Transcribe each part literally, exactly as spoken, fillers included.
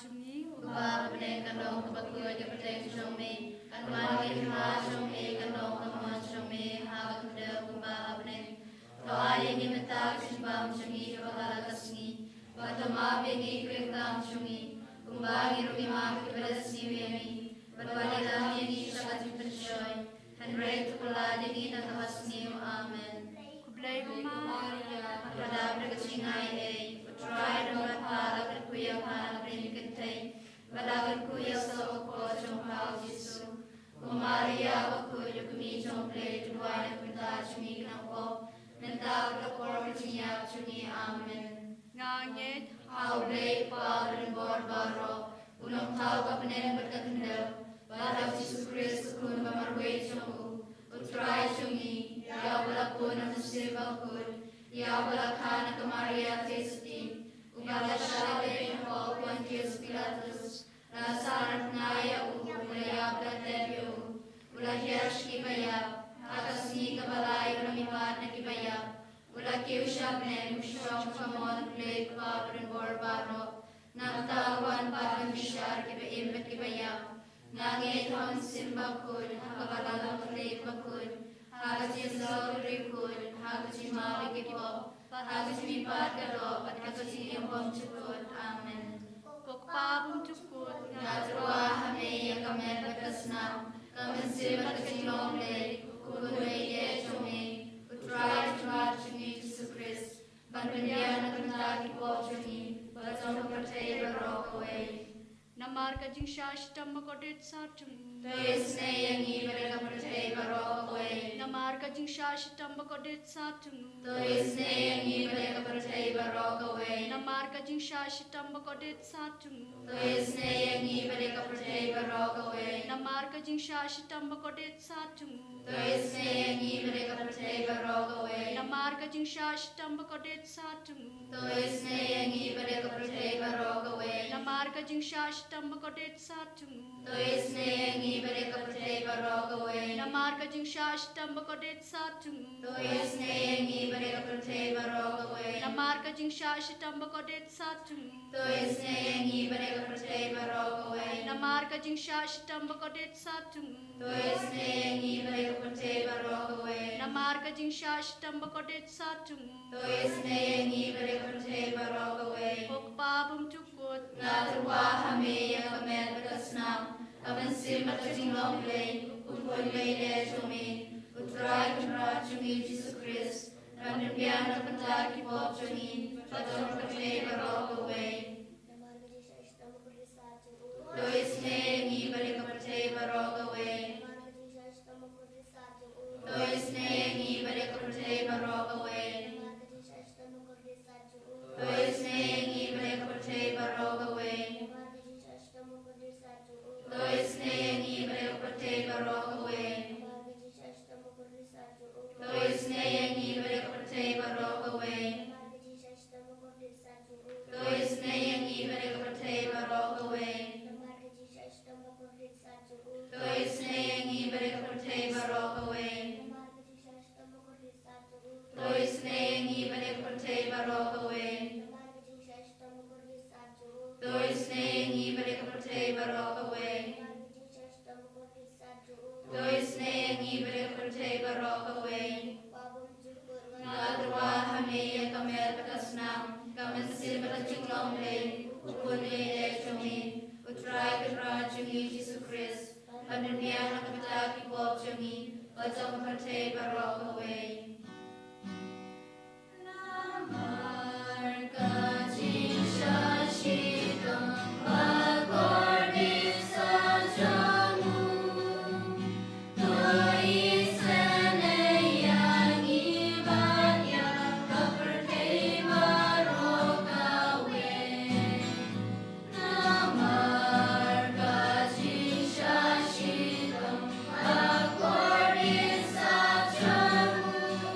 jong ngi. U Kpa ba ha bneng, kan long kaba khuid ka kyrteng jong me, kan wan ka jingpyrkhat jong me, kan long ka mon jong me ha ka khyndew kumba ha bneng. To ai ïa ngi mynta ka jingbam jong ngi jong ka la ka sngi, bad to map ïa ngi ki ryngkang jong ngi, kumba ngi ruh ngi map ïa kiba la sniew ïa ngi, bad wat ïalam ïa ngi sha ka jingpynshoi, hynrei to pyllait ïa ngi na kaba sniew. Amen. Khublei ko Maria, pha dap da ka jingaiei, U Trai u don bad pha, la kyrkhu ïa pha na pdeng ki kynthei, bad la kyrkhu ïa u soh ka kpoh jong pha U Jisu. Ko Maria bakhuid, ko kmie jong U Blei, to duwai na ka bynta jong ngi ki nongpop, mynta bad ha ka por ka jingïap jong ngi. Amen. Nga ngeit ha U Blei Kpa uba donbor baroh, U Nongthaw ka bneng bad ka khyndew, bad ha U Jisu Khrist U Khun ba marwei jong U, U Trai jong ngi, ïa uba la pun na u Mynsiem Bakhuid, ïa uba la kha na ka Maria Theisotti, uba la shah leit hapoh u Pontius Pilatus, la sah na tnga ïa u, u la ïap, la tep ïa u, u la hiar sha kiba ïap, ha ka sngi kaba lai u la mihpat na kiba ïap, u la kiew sha bneng, u shong sha ka mon U Blei Kpa uba donbor baroh. Nangta un wan pat ban bishar ïa kiba im bad kiba ïap. Nga ngeit ha U Mynsiem Bakhuid, ha ka Balang Katholik bakhuid, ha ka jingïasyllok ki riewkhuid, ha ka jingmap ïa ki pop, ha ka jingmihpat ka doh, bad ha ka jingim bymjukut. Amen. Ko Kpa bymjukut, nga tyrwa ha me ïa ka met bad ka snam, ka mynsiem bad ka jinglong Blei, U Khun ba ïeit jong me, U Trai U Kynrad jong ngi Jisu Khrist, ban pynbiang na ka bynta ki pop jong ngi bad jong ka pyrthei baroh kawei. Namar ka jingshah shitom bakordit sat jong U, to isynei ïa ngi bad ïa ka pyrthei baroh kawei. Namar ka jingshah shitom bakordit sat jong U, to isynei ïa ngi bad ïa ka pyrthei baroh kawei. Namar ka jingshah shitom bakordit sat jong U, to isynei ïa ngi bad ïa ka pyrthei baroh kawei. Namar ka jingshah shitom bakordit sat jong U, to isynei ïa ngi bad ïa ka pyrthei baroh kawei. Namar ka jingshah shitom bakordit sat jong U, to isynei ïa ngi bad ïa ka pyrthei baroh kawei. Namar ka jingshah shitom bakordit sat jong U, to isynei ïa ngi bad ïa ka pyrthei baroh kawei. Namar ka jingshah shitom bakordit sat jong U, to isynei ïa ngi bad ïa ka pyrthei baroh kawei. Namar ka jingshah shitom bakordit sat jong U, to isynei ïa ngi bad ïa ka pyrthei baroh kawei. Namar ka jingshah shitom bakordit sat jong U, to isynei ïa ngi bad ïa ka pyrthei baroh kawei. Namar ka jingshah shitom bakordit sat jong U, to isynei ïa ngi bad ïa ka pyrthei baroh kawei. Ko Kpa bymjukut, nga tyrwa ha me ïa ka met bad ka snam, ka mynsiem bad ka jinglong Blei, U Khun ba ïeit jong me, U Trai U Kynrad jong ngi Jisu Khrist, ban pynbiang na ka bynta ki pop jong ngi bad jong ka pyrthei baroh kawei. Namar ka jingshah shitom bakordit sat jong U, to isynei ïa ngi bad ïa ka pyrthei baroh kawei. Namar ka jingshah shitom bakordit sat jong U, to isynei ïa ngi bad ïa ka pyrthei baroh kawei. Namar ka jingshah shitom bakordit sat jong U, to isynei ïa ngi bad ïa ka pyrthei baroh kawei. Namar ka jingshah shitom bakordit sat jong U, to isynei ïa ngi bad ïa ka pyrthei baroh kawei. Namar ka jingshah shitom bakordit sat jong U, to isynei ïa ngi bad ïa ka pyrthei baroh kawei. Namar ka jingshah shitom bakordit sat jong U, to isynei ïa ngi bad ïa ka pyrthei baroh kawei. Namar ka jingshah shitom bakordit sat jong U, to isynei ïa ngi bad ïa ka pyrthei baroh kawei. Namar ka jingshah shitom bakordit sat jong U, to isynei ïa ngi bad ïa ka pyrthei baroh kawei. Namar ka jingshah shitom bakordit sat jong U, to isynei ïa ngi bad ïa ka pyrthei baroh kawei. Namar ka jingshah shitom bakordit sat jong U, to isynei ïa ngi bad ïa ka pyrthei baroh kawei. Ko Kpa bymjukut, nga tyrwa ha me ïa ka met bad ka snam, ka mynsiem bad ka jinglong Blei, U Khun ba ïeit jong me, U Trai U Kynrad jong ngi Jisu Khrist, ban pynbiang na ka bynta ki pop jong ngi bad jong ka pyrthei baroh kawei. Namar ka jingshah shitom bakordit sat jong U, to isynei ïa ngi bad ïa ka pyrthei baroh kawei. Namar ka jingshah shitom bakordit sat jong U,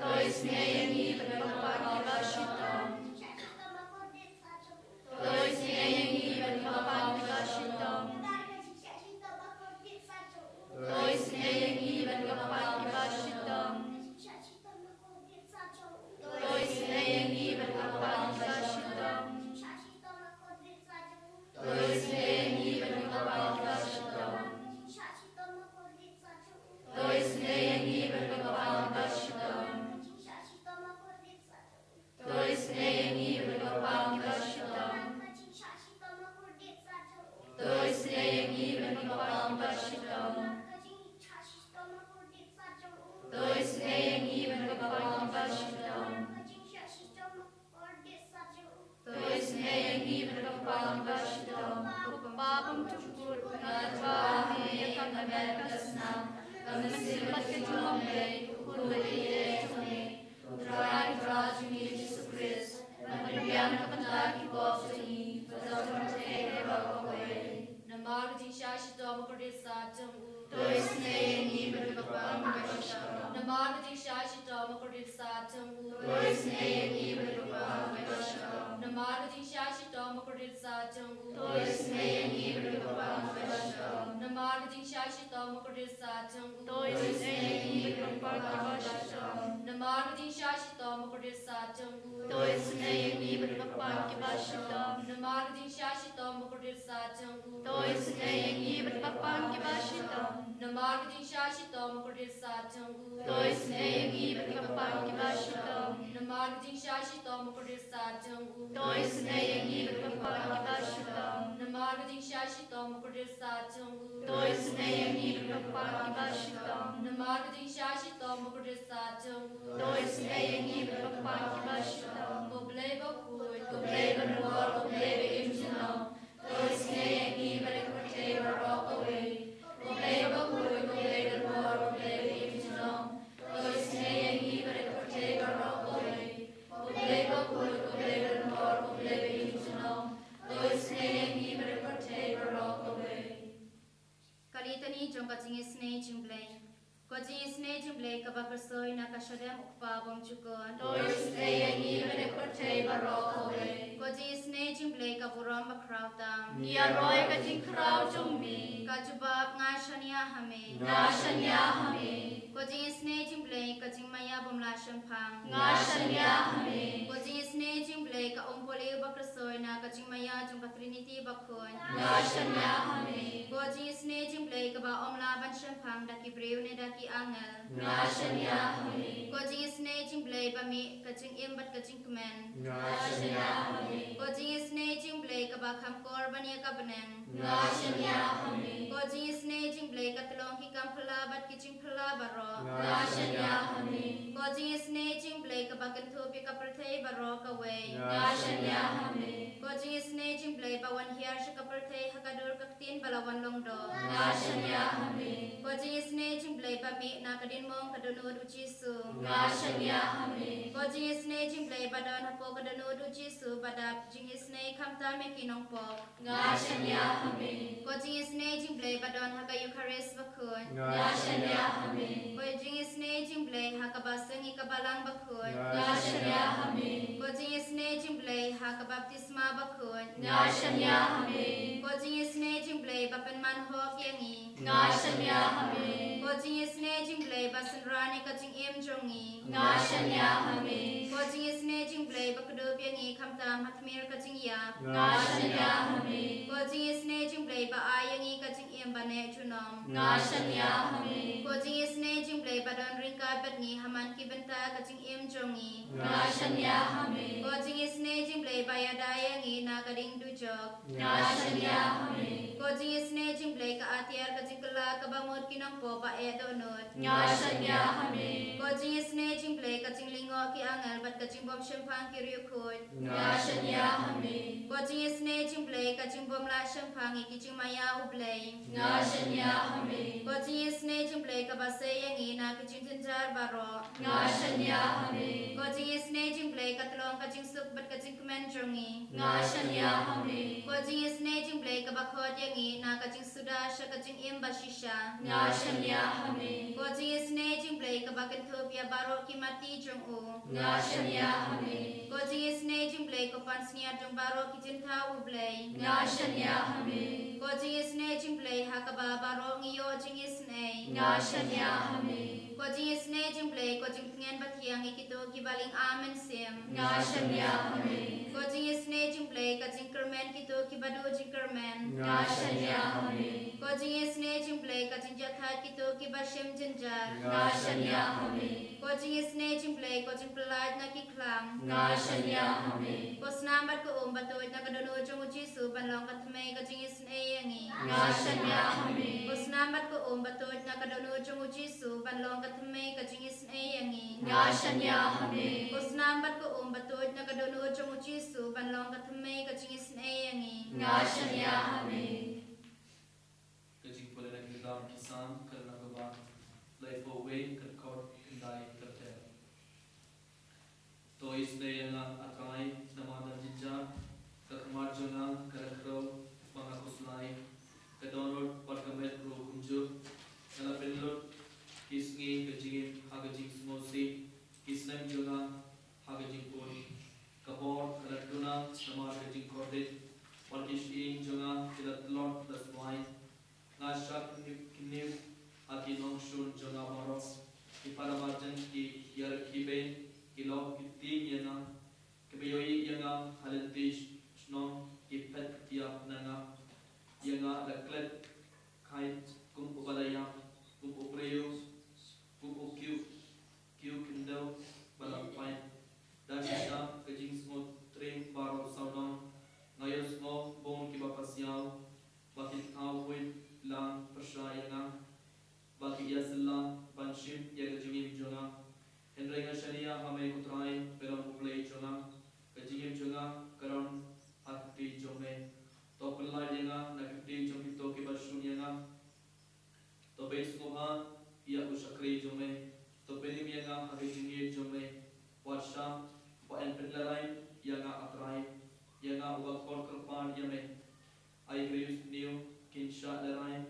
To isynei ïa ngi bad kiba kpa kiba shitom. To isynei ïa ngi bad kiba kpa kiba shitom. To isynei ïa ngi bad kiba kpa kiba shitom. To isynei ïa ngi bad kiba kpa kiba shitom. To isynei ïa ngi bad kiba kpa kiba shitom. To isynei ïa ngi bad kiba kpa kiba shitom. To isynei ïa ngi bad kiba kpa kiba shitom. To isynei ïa ngi bad kiba kpa kiba shitom. To isynei ïa ngi bad kiba kpa kiba shitom. To isynei ïa ngi bad kiba kpa kiba shitom. Ko Kpa bymjukut, nga duwai ha me ïa ka met ka snam, ka mynsiem bad ka jinglong Blei, u khun ba ïeit jong me, U Trai, U Trai jong ngi Jisu Khrist, ban pynbiang na ka bynta ki pop jong ngi, bad jong ka pyrthei baroh kawei. Namar ka jingshah shitom bakordit sat jong u. To isynei ïa ngi bad kiba kpa kiba shitom. Namar ka jingshah shitom bakordit sat jong u. To isynei ïa ngi bad kiba kpa kiba shitom. Namar ka jingshah shitom bakordit sat jong u. To isynei ïa ngi bad kiba kpa kiba shitom. Namar ka jingshah shitom bakordit sat jong u. To isynei ïa ngi bad kiba kpa kiba shitom. Namar ka jingshah shitom bakordit sat jong u. To isynei ïa ngi bad kiba kpa kiba shitom. Namar ka jingshah shitom bakordit sat jong u. To isynei ïa ngi bad kiba kpa kiba shitom. Namar ka jingshah shitom bakordit sat jong u. To isynei ïa ngi bad kiba kpa kiba shitom. Namar ka jingshah shitom bakordit sat jong u. To isynei ïa ngi bad kiba kpa kiba shitom. Namar ka jingshah shitom bakordit sat jong u. To isynei ïa ngi bad kiba kpa kiba shitom. Namar ka jingshah shitom bakordit sat jong u. To isynei ïa ngi bad kiba kpa kiba shitom. Ko Blei bakhuid, ko Blei banbor, ko Blei ba im junom. To isynei ïa ngi bad ka pyrthei baroh kawei. Ko Blei bakhuid, ko Blei banbor, ko Blei ba im junom. To isynei ïa ngi bad ka pyrthei baroh kawei. Ko Blei bakhuid, ko Blei banbor, ko Blei ba im junom. To isynei ïa ngi bad ka pyrthei baroh kawei. Ka litani jong ka jingisynei jong Blei. Ko jingisynei jong Blei kaba khuslai na ka shadem u Kpa bymjukut. To isynei ïa ngi bad ka pyrthei baroh kawei. Ko jingisynei jong Blei ka burom bakhraw tam. Ngi ïaroh ïa ka jingkhraw jong me. Ka jubab, nga shaniah ha me. Nga shaniah ha me. Ko jingisynei jong Blei ka jingmaïa bymlah shemphang. Nga shaniah ha me. Ko jingisynei jong Blei ka umpohliew ba khuslai na ka jingmaïa jong ka Trinity bakhuid. Nga shaniah ha me. Ko jingisynei jong Blei kaba ym lah ban shemphang da ki briew ne da ki angel. Nga shaniah ha me. Ko jingisynei jong Blei ba mih ka jingim bad ka jingkmen. Nga shaniah ha me. Ko jingisynei jong Blei kaba kham kor ban ïa ka bneng. Nga shaniah ha me. Ko jingisynei jong Blei ka tyllong ki kam phylla bad ki jingphylla baroh. Nga shaniah ha me. Ko jingisynei jong Blei kaba kynthup ïa ka pyrthei baroh kawei. Nga shaniah ha me. Ko jingisynei jong Blei ba wan hiar sha ka pyrthei ha ka dur ka ktien ba la wan long doh. Nga shaniah ha me. Ko jingisynei jong Blei ba mih na ka diengmong ka dohnud u Jisu. Nga shaniah ha me. Ko jingisynei jong Blei ba don hapoh ka dohnud u Jisu ba dap jingisynei khamtam ïa ki nongpop. Nga shaniah ha me. Ko jingisynei jong Blei ba don ha ka Eukharist bakhuid. Nga shaniah ha me. Ko jingisynei jong Blei ha kaba seng ïa ka balang bakhuid. Nga shaniah ha me. Ko jingisynei jong Blei ha ka baptisma bakhuid. Nga shaniah ha me. Ko jingisynei jong Blei ba pynman hok ïa ngi. Nga shaniah ha me. Ko jingisynei jong Blei ba synran ïa ka jingim jong ngi. Nga shaniah ha me. Ko jingisynei jong Blei ba kdup ïa ngi khamtam ha khmih ka jingïap. Nga shaniah ha me. Ko jingisynei jong Blei ba ai ïa ngi ka jingim ba neh junom. Nga shaniah ha me. Ko jingisynei jong Blei ba don ryngkat bad ngi ha man ki bynta ka jingim jong ngi. Nga shaniah ha me. Ko jingisynei jong Blei ba ïada ïa ngi na ka ding dujok. Nga shaniah ha me. Ko jingisynei jong Blei ka atiar ka jingkylla kaba mut ki nongpop ba eh dohnud. Nga shaniah ha me. Ko jingisynei jong Blei ka jinglyngngoh ki angel bad ka jingbym shemphang ki riewkhuid. Nga shaniah ha me. Ko jingisynei jong Blei ka jingbym lah shemphang ïa ki jingmaïa u Blei. Nga shaniah ha me. Ko jingisynei jong Blei kaba sei ïa ngi na ki jingjynjar baroh. Nga shaniah ha me. Ko jingisynei jong Blei ka tlot ka jingsuk bad ka jingkmen jong ngi. Nga shaniah ha me. Ko jingisynei jong U Blei kaba khot ïa ngi na ka jingsuda sha ka jingim bashisha. Nga shaniah ha me. Ko jingisynei jong U Blei kaba kynthup ïa baroh ki mati jong u. Nga shaniah ha me. Ko jingisynei jong U Blei ko pansngiat jong baroh ki jingthaw U Blei. Nga shaniah ha me. Ko jingisynei jong U Blei ha kaba baroh ngi ïoh jingisynei. Nga shaniah ha me. Ko jingisynei jong U Blei ko jingtngen bathiang ïa kito kiba lyngba mynsiem. Nga shaniah ha me. Ko jingisynei jong U Blei ka jingkyrmen kito kiba duh jingkyrmen. Nga shaniah ha me. Ko jingisynei jong U Blei ka jingjahthait kito kiba shem jynjar. Nga shaniah ha me. Ko jingisynei jong U Blei ko jingpyllait na ki khlam. Nga shaniah ha me. Ko snam bad ko um ba tuid na ka dohnud jong U Jisu ban long ka thymmei ka jingisynei ïa ngi. Nga shaniah ha me. Ko snam bad ko um ba tuid na ka dohnud jong U Jisu ban long ka thymmei ka jingisynei ïa ngi. Nga shaniah ha me. Ko snam bad ko um ba tuid na ka dohnud jong U Jisu ban long ka thymmei ka jingisynei ïa ngi. Nga shaniah ha me. Ka jingpule na ka kitab ki Salm ka lynnong kaba laiphew wei, ka dkhot khyndai ter ter. To isynei ïa nga, A Trai, namar dang jynjar, ka khmat jong nga ka la khrew ba nga khuslai, ka dohnud bad ka met ruh kumjuh. Nga la pynlut ki sngi ka jingim ha ka jingsngewsih, ki snem jong nga ha ka jingkut. Ka bor ka la duna namar ka jingkordit, bad ki shyieng jong nga ki la tlot la swai. Nga shah kynniw kynniw ha ki nongshun jong nga baroh. Ki para marjan ki ïarakhe beiñ, ki lok ki tieng ïa nga. Kiba ïohi ïa nga ha lynti shnong ki phet ïap na nga. Ïa nga la klet kait kum uba la ïap, kum u briew, kum u kiew, kiew khyndew ba la pait. Da shisha ka jingsngewtriem baroh sawdong, nga ïohsngew bun kiba pasiaw, ba ki thaw buit lang pyrshah ïa nga, ba ki ïasylla ban shim ïa ka jingim jong nga. Hynrei nga shaniah ha me ko Trai, me long U Blei jong nga, ka jingim jong nga ka don ha kti jong me. To pyllait ïa nga na kti jong kito kiba shun ïa nga. To beiñ sngewbha ïa u shakri jong me. To pynim ïa nga ha ka jingïeit jong me. Wat shah, ba yn pynlehraiñ ïa nga A Trai, ïa nga uba khot kyrpad ïa me. Ai ki riewsniew kin shah lehraiñ,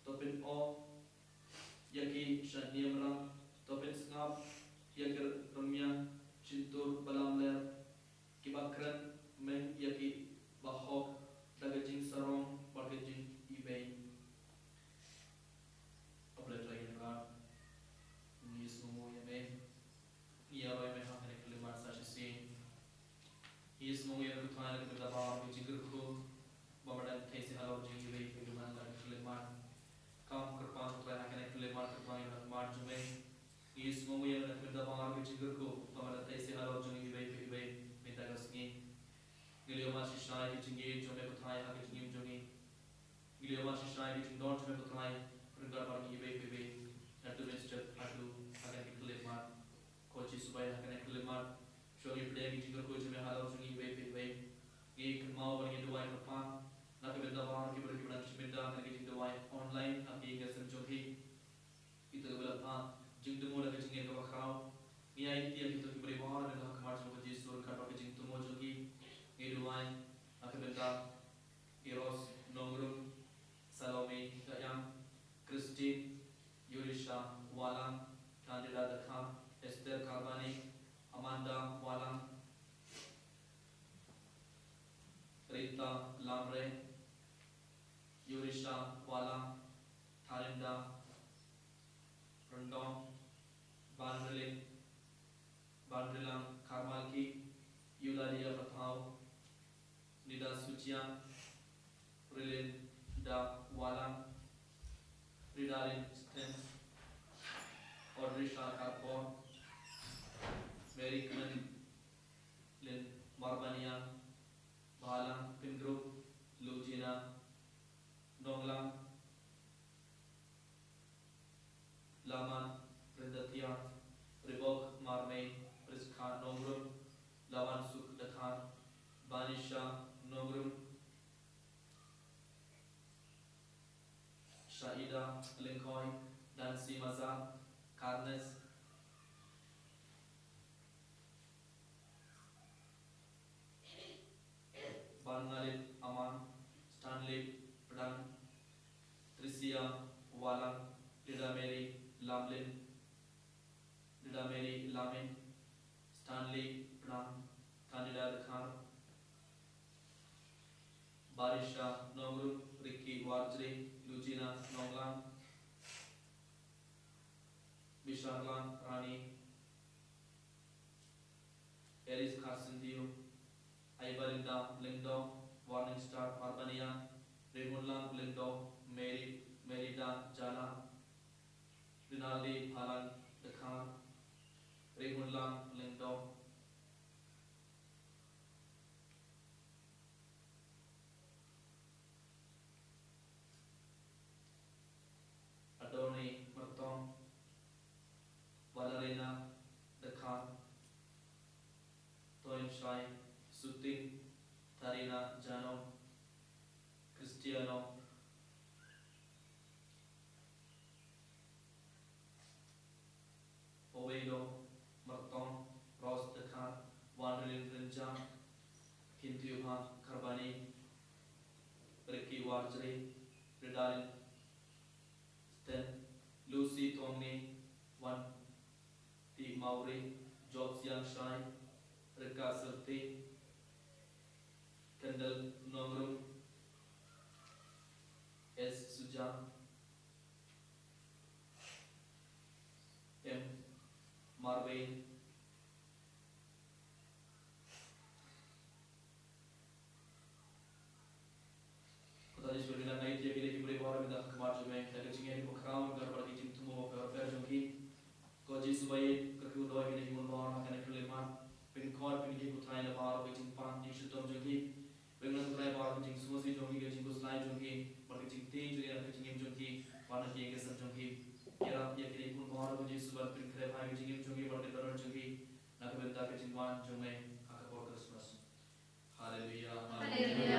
to pynoh ïa ki sha niamram, to pynsngap ïa ki rmiang shyntur ba lamler. Kiba kren meng ïa ki bahok da ka jingsarong bad ka jingibeiñ. A Blei Trai Kynrad, ngi sngewnguh ïa me. Ngi ïaroh ïa me ha kane ka khyllipmat sa shisien. Ngi sngewnguh ïa me ko Trai na ka bynta baroh ki jingkyrkhu ba me dang theh seh halor jong ngi iwei pa iwei man la ka khyllipmat. Kam kyrpang ko Trai ha kane ka khyllipmat, kyrpang ïa ka khmat jong me. Ngi sngewnguh ïa me na ka bynta baroh ki jingkyrkhu ba me dang theh seh halor jong ngi iwei pa iwei mynta ka sngi. Ngi la ïohmad shisha ïa ka jingïeit jong me ko Trai ha ka jingim jong ngi. Ngi la ïohmad shisha ïa ka jingdon jong me ko Trai ryngkat bad ngi iwei pa iwei, naduh mynstep haduh ha kane ka khyllipmat. Ko Jisu ba ïeit, ha kane ka khyllipmat, shuwa ngi pdiang ïa ka jingkyrkhu jong me halor jong ngi iwei pa iwei, ngi kynmaw bad ngi duwai kyrpang na ka bynta baroh ki briew kiba nang shim bynta ha kane ka jingduwai online ha ka ïing ka sem jong ki. Ito kiba la phah jingthmu da ka jingngeit kaba khraw. Ngi aiti ïa kito ki briew baroh ha ka khmat jong ka Jisu ryngkat bad ka jingthmu jong ki. Ngi duwai ha ka bynta i Ros Nongrum, Salome Khaïam, Christine, Yurisha Walang, Candida Dkhar, Esther Karbani, Amanda Walang, Rita Lamre, Yurisha Walang, Tharinda Ryndong, Banriling, Banrilang Kharmalki, Eulalia Pathaw, Nida Suchia, Rilinda Walang, Ridalin Sten, Audrisha Karpor, Mary Kmen, Lin Marbania, Balang Pingrup, Lujina Nonglang, Laman Rindatia, Ribok Marmei, Priska Nongrum, Lawan Suk Dkhar, Banisha Nongrum, Shaida Lengkoi, Dansi Mazar, Karnes, Stanley Plang, Candida Dkhar, Barisha Nongrum, Ricky Warjri, Lujina Nonglang, Bisharlang Rani, Eris Kharsindiu, Aibalinda Lyngdoh, Warning Star Parbania, Ringunlang Lyngdoh, Mary, Merida Jala, Rinaldi Phalang Dkhar, Ringunlang Lyngdoh, Adoni Mertong, Valerina Dkhar, Toin Shai Suting, Tarina Jano, Cristiano Owelo Mertong, Rose Dkhar, Wanrelin Rynjah, Kintiuha Kharbani, Ricky Warjri, Ridalin Sten, Lucy Tongni, Wan Ti Mauri, Job Siang Shai, Rika Serti, Kendall Nongrum, S Suja, M Marwei. Ko Trai Jisu, ngi la ngai ïa kine ki briew baroh mynta ha khmat jong me, da ka jingïaid bakhraw bad da ka jingthmu bapher bapher jong ki. Ko Jisu ba ïeit, ko Khun doh kine ki khun baroh ha kane ka khyllipmat. Pynkhot, pynkhih ko Trai na baroh ka jingpang jingshitom jong ki. Pynlong ko Trai baroh ka jingsngewsih jong ki, ka jingkhuslai jong ki, bad ka jingtieng jong ki, ka jingim jong ki, bad na ki ïing ki sem jong ki. Ïarap ïa kine ki khun baroh ko Jisu ban pynkhreh bha ïa ka jingim jong ki bad ka dohnud jong ki, na ka bynta ka jingwan jong me ha ka por Khristmas. Haleluya. Haleluya.